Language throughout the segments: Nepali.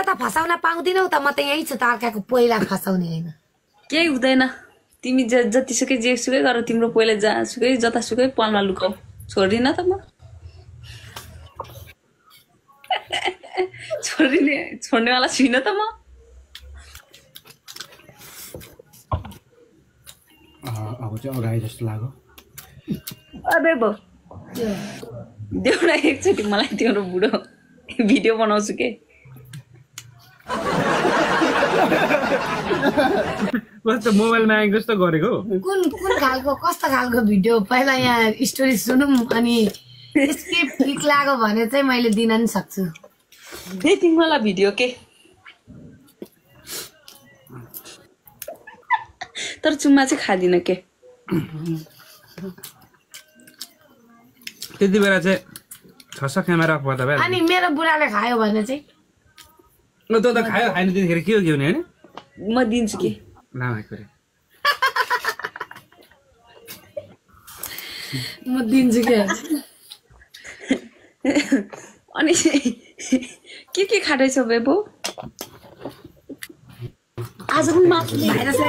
त फसाउन पाउँदिनौ त म त यही छु त अर्काको पहिला फसाउने हैन केही हुँदैन तिमी जतिसुकै जेसुकै गर तिम्रो पहिला जहाँसुकै जतासुकै पलमा लुकाऊ छोड्दिन त म छोड्नेवाला छुइनँ त म अब चाहिँ अगाडि जस्तो लाग्यो अबे बो देऊ न एकचोटि मलाई तिम्रो बुढो भिडियो बनाउँछु के कस्तो मोबाइलमा आएको जस्तो गरेको कुन कुन खालको कस्तो खालको भिडियो पहिला यहाँ स्टोरी सुनौँ अनि स्क्रिप्ट ठिक लाग्यो भने चाहिँ मैले दिन नि सक्छु डेटिङ वाला भिडियो के तर चुम्मा चाहिँ खादिन के त्यति बेला चाहिँ 600 क्यामेरा पर्दा भए अनि मेरो बुढाले खायो भने चाहिँ त खायो खाइन त्यतिखेर के हो के हुने हैन म दिन्छु के लामा गरे म दिन्छु के अनि के खाँदैछ बेबो आज पनि मासु भाइरस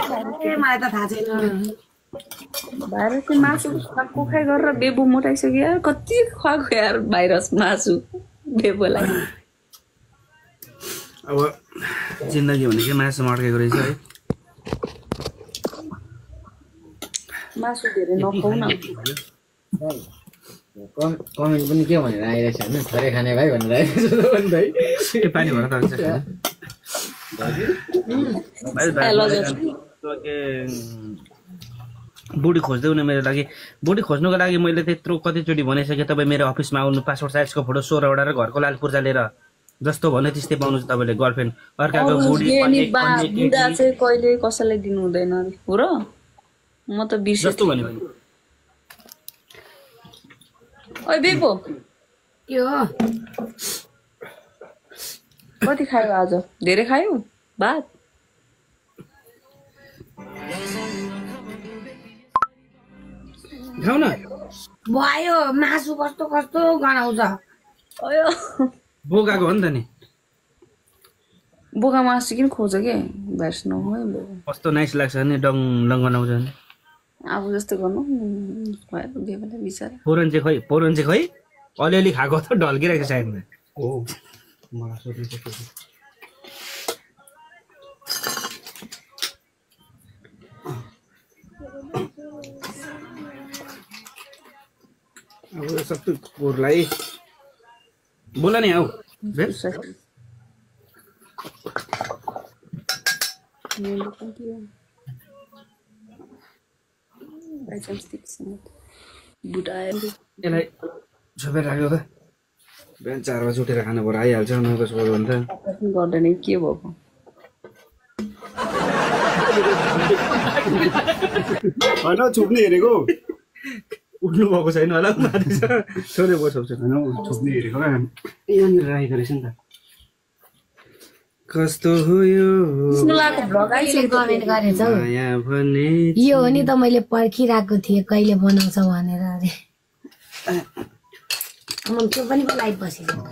मलाई त थाहा छैन भाइरस चाहिँ मासु कुखाइ गरेर बेबो मोटाइसक्यो यार कति खुवाएको यार भाइरस मासु बेबोलाई अब जिन्दगी भनेकै मासु मड्केको रहेछ है मासु धेरै नखाउ न कमेन्ट पनि के भनेर आइरहेछ हैन थोरै खाने भाइ भनेर आइरहेछ नि भाइ के पानी भएर त बुढी खोज्दै हुने मेरो लागि बुढी खोज्नुको लागि मैले त्यत्रो कतिचोटि भनिसकेँ तपाईँ मेरो अफिसमा आउनु पासपोर्ट साइजको फोटो 16 वटा र घरको लाल पूर्जा लिएर जस्तो भन्यो त्यस्तै पाउनु तपाईँले गर्लफ्रेन्ड अर्काको बुढी बुढा चाहिँ कहिले कसैलाई दिनु हुँदैन हो र म त बिर्सेँ जस्तो भन्यो ओइ बेबो के हो कति खायो आज धेरै खायो भात खाऊ न भयो मासु कस्तो कस्तो गनाउँछ अयो बोकाको हो नि त नि बोका मासु किन खोज के भाइरस नहुँ कस्तो नाइस लाग्छ नि डङ डङ गनाउँछ नि आफू जस्तो गर्नु बेबोलाई बिचारा पोरन चाहिँ खै अलिअलि खाएको त ढल्किरहेको छ साइडमा ओ मलाई सोध्नु छ अब सबै पोरलाई बोला नि आऊ यसलाई छोपेर राख्यो त बिहान 4 बजी उठेर खानु पर्यो आइहाल्छ नभए सोध्यो भने त गर्दैन के भएको होइन छोप्ने हेरेको उठ्नु भएको छैन होला माथि छ छोरे भयो छोप्छ होइन छोप्ने हेरेको यहाँनिर राखेको रहेछ नि त कस्तो हो यो कमेन्ट गरेछ माया भने यो हो नि त मैले पर्खिरहेको थिएँ कहिले बनाउँछ भनेर अरे त्यो पनि लाइभ बसेको